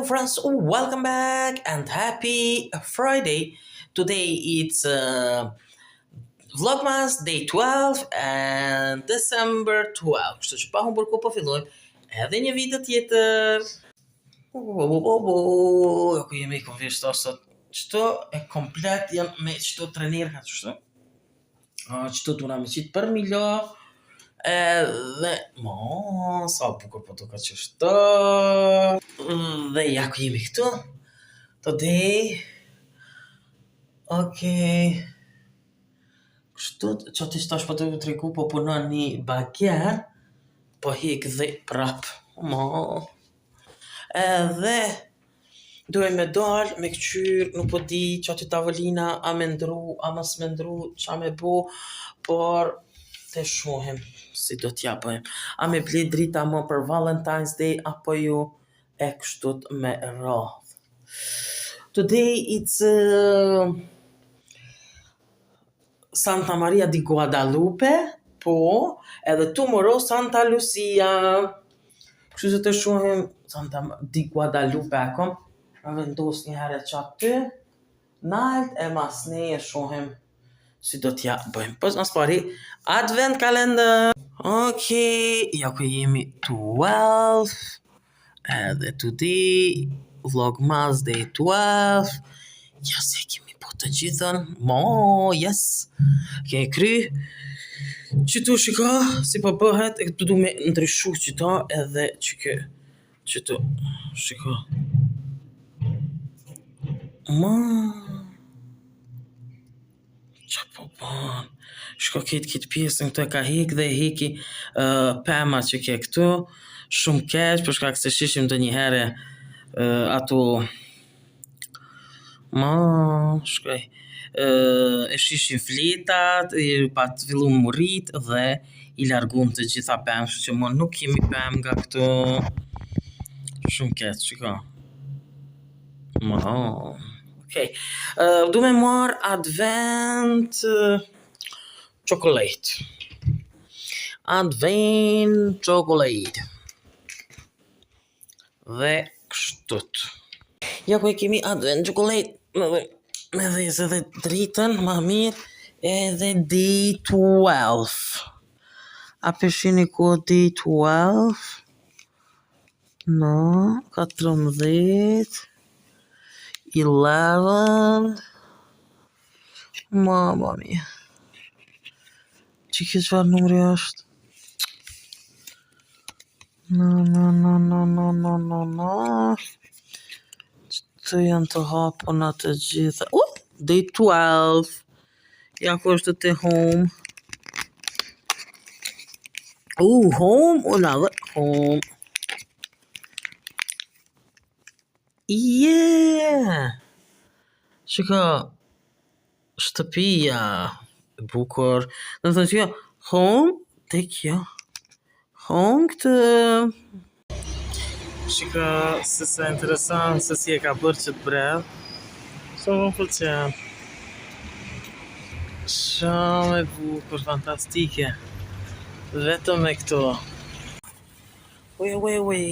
friends, welcome back and happy Friday. Today it's Vlogmas day 12 and December 12. Kështu që pa humbur kohë po fillojmë edhe një video tjetër. Po po po po po. Ja ku jemi kom vesh sot. Qëto e komplet janë me qëto trener ka qështu. Ah, qëto duna me qitë për milo. Edhe, mo, sa bukur po duket qështu. Dhe ja ku jemi këtu. Today, okej. Kështu, që ti tash po të tregu, po punon një bager, po hik dhe prap. Mo. Edhe, duhet me dal, me këqyr, nuk po di që aty tavolina, a me ndru, a mos me ndru, qa me bo, por të shohim si do t'ja bëjmë. A me ble drita më për Valentine's Day, apo jo, e kështu me radhë. Today it's uh, Santa Maria di Guadalupe, po, edhe tomorrow Santa Lucia. Kështu që të shohim Santa di Guadalupe e kom, e vendos një herë që aty, nalt e mas ne e shohim si do t'ja bëjmë. Po, mas pari, Advent calendar. Okej, ja ku jemi 12, edhe today, Vlogmas day 12. Ja se kemi po të gjithën. Mo, yes. Kemi kry. Qëtu shiko si po bëhet, e këtu du me ndryshu qëto edhe që kë qëtu shiko. Ma Qa po bën? Shiko këtë këtë pjesën këtu e ka hik dhe e hiki uh, pema që ke këtu. Shumë keq për shkak se shishim ndonjëherë uh, ato Ma, shkoj. Uh, e shishim fletat, i pat fillu mu rrit dhe i larguam të gjitha pemë, kështu që më nuk kemi pemë nga këtu. Shumë keq, shiko. Ma, okej. Uh, du me marr advent uh, chocolate. Advent chocolate. Dhe kështut. Ja ku e kemi advent chocolate. Me dhe, me dhezë edhe dritën, ma mirë. Edhe day 12. A peshini ku day 12? No, 14. 11. Mama mia. Që kjo çfarë numri është? No, no, no, no, no, no, no, no. Qëto janë të hapuna të gjitha. Uh, day 12. Ja ku është te home. Uh, home, another home. Yeah! Shiko, shtëpia e bukur. Do të thonë që home te kjo. Home këtë. Shiko se sa interesant se si e ka bërë që të bredh. Shumë më pëlqen. Shumë e bukur, fantastike. Vetëm me këto. Ue, ue, ue.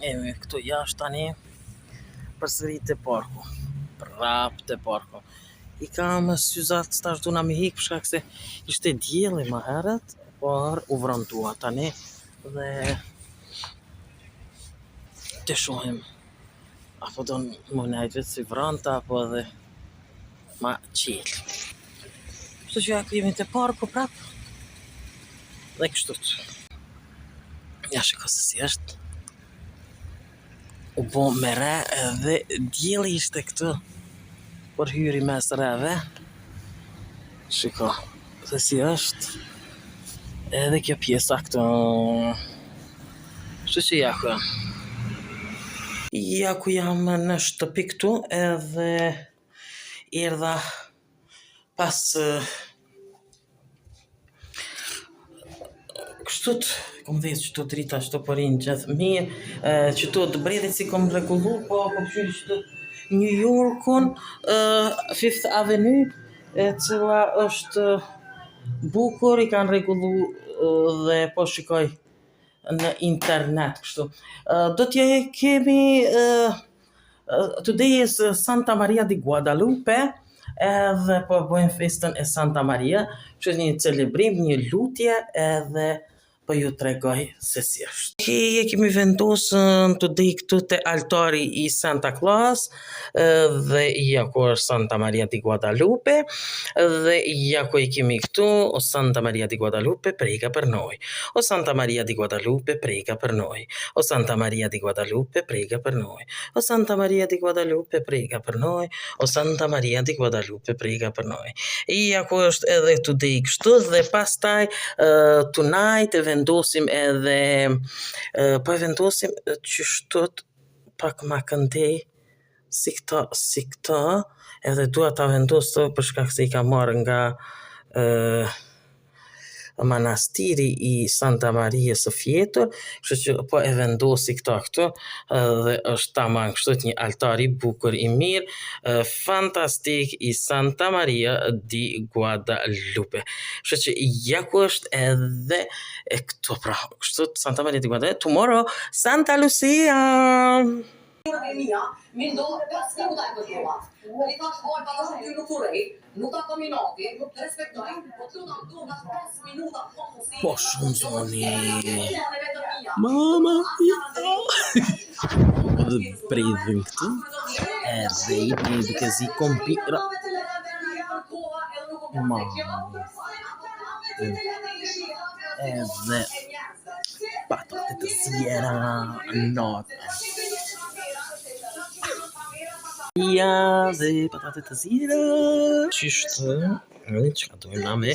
Jemi këtu jashtë tani. Përsëri te parku. Prap te parku. I kam syzat tash duna me hik për shkak se ishte dielli më herët, por u vrontua tani dhe të shohim apo do më nejt vetë si vronta apo edhe ma qelë. Kështu që ja ku jemi te parku prap dhe kështu. Ja shiko se si është. U bo me re edhe dielli ishte këtu. Por hyri mes reve. Shiko se si është. Edhe kjo pjesa këtu. Kështu që ja ku. Ja ku jam në shtëpi këtu edhe erdha pas eh, Kështu të kom dhezë qëto drita qëto po rinë gjithë mirë, e, qëto të bredhit si kom rregullu, po po këqyri qëto New Yorkun, e, Fifth Avenue, e cila është bukur, i kanë rregullu e, dhe po shikoj. në internet kështu. Uh, do t'je kemi uh, today is Santa Maria di Guadalupe, edhe po bëjmë festën e Santa Maria, që është një celebrim, një lutje edhe po ju tregoj se si është. Okej, e kemi vendosën today këtu te altari i Santa Claus dhe ja ku është Santa Maria di Guadalupe dhe ja ku i kemi këtu o Santa Maria di Guadalupe prega per noi. O Santa Maria di Guadalupe prega per noi. O Santa Maria di Guadalupe prega per noi. O Santa Maria di Guadalupe prega per noi. O Santa Maria di Guadalupe prega per noi. Ja ku është edhe today kështu dhe pastaj uh, tonight e vendosim edhe uh, po e vendosim qështu pak ma këndej si këto, si këto, edhe dua ta vendos të për shkak se i kam marrë nga uh, manastiri i Santa Maria së fjetur, kështu që po e vendosi këto këtu dhe është tamam kështu një altar i bukur i mirë, fantastik i Santa Maria di Guadalupe. Kështu që ja ku është edhe e këto pra, kështu Santa Maria di Guadalupe, tomorrow Santa Lucia. E mia, mi ndodh 5 minuta e kërkova. I thash, oj, pa dashur ty nuk urrej, nuk ta kam inati, nuk të respektoj, po të lutem do nga 5 minuta po mos Po shumë zoni. Mama, Dhe bredhin këtu, edhe i bredhi duke zi kompira. Mama. Edhe patate të ziera, not. Ja, dhe patate të ziera. Qysh të, edhe çka dojmë na me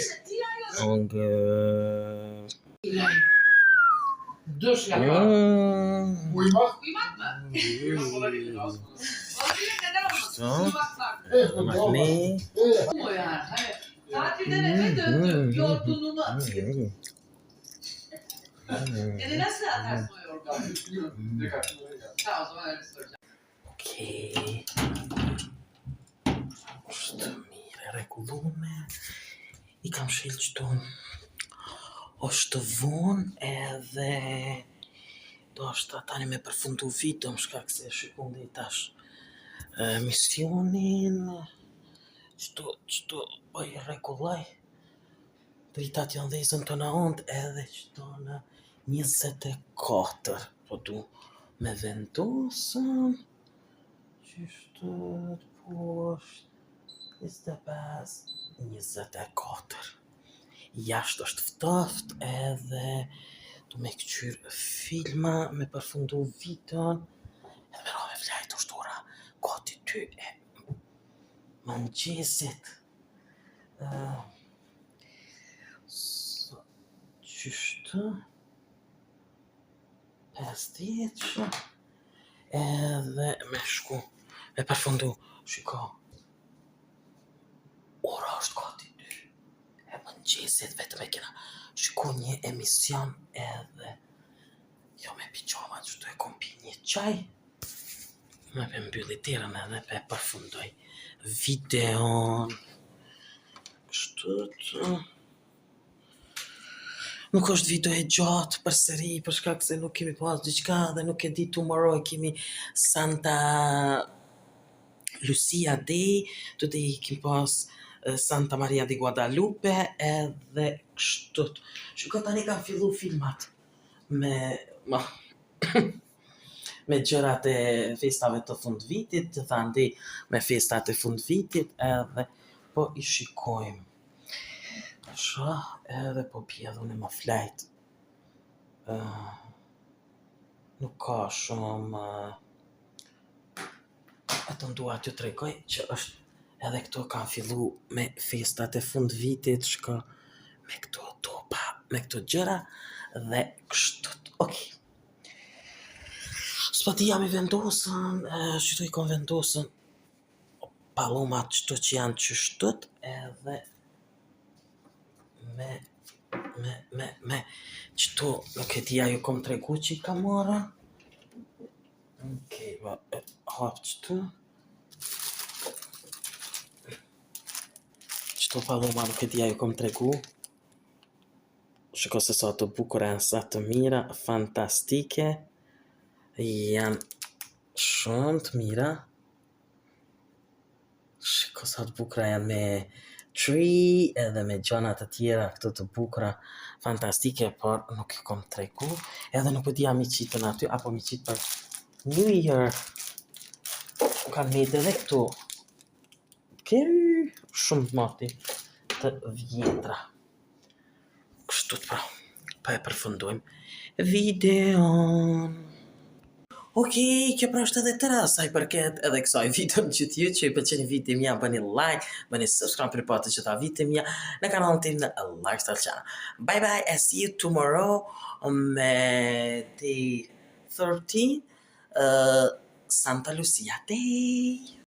ongër. Dış yakar. Mm. Uyumak. Kështu, Evet, makni. Evet. O yani. Hani tatilden eve döndüm. Yorgunluğunu atayım. Yani nasıl atarsın o yorgunluğu? Tamam o zaman öyle soracağım. Okej. Është mirë e rregullume. I kam shel qëtu. Është vonë edhe do është tani me përfundu videon shkak se shikundi tash emisionin. Qëtu, qëtu po i rregulloj. Dritat janë dhezën të në ondë edhe qëto në 24. Po du me vendosën. Qështu të poshtë 25, 24. Jashtë është ftoft edhe du me këqyr filma, me përfundu videon, edhe me ra me flajt është ora gati 2 e mëngjesit. Uh, so, qështu? 50 që edhe me shku, me përfundu, shiko, ora është gati 2 e mëngjesit, vetëm e kena shiku një emision edhe jo me pijama, qëtu e kom pi një çaj, me pe mbylli derën edhe pe përfundoj videon. Kështu të... Nuk është video e gjatë përsëri për shkak se nuk kemi pas diçka dhe nuk e di tomorrow e kemi Santa Lucia Day, today kemi pas eh, Santa Maria di Guadalupe edhe kështu. Shiko tani kanë fillu filmat me ma, me gjërat e festave të fundvitit, të thandi me festat e fundvitit edhe po i shikojmë. Shoh edhe po bie edhe unë më flajt. Uh, nuk ka shumë uh, vetëm dua t'ju tregoj që është edhe këto kanë fillu me festat e fundvitit, shko me këto topa, me këto gjëra dhe kështu. Okej. S'po di jam i vendosën, e, qëtu i kom vendosën pallomat qëtu që janë qështut edhe me me me me qëtu nuk e di a ju kom tregu që i kam marrë. Okej, ba, e hap qëtu. Qëto palloma nuk e di a ju kom tregu. Shiko se sa të bukura janë, sa të mira, fantastike. Janë shumë të mira. Shiko sa të bukura janë me tree edhe me gjana të tjera këto të bukura, fantastike, por nuk i kom tregu. Edhe nuk e di a mi qitën aty, apo mi qitë për New Year. Kanë mbet edhe këtu. Ke shumë të mati të vjetra. Kështu të pra, pa e përfundojmë videon. Okej, kjo pra është edhe tëra sa i përket edhe kësaj video gjithë ju që i pëlqeni video mia, bëni like, bëni subscribe për pa të gjitha video mia në kanalin tim në Lifestyle Channel. Bye bye and see you tomorrow me day 13 Santa Lucia Day.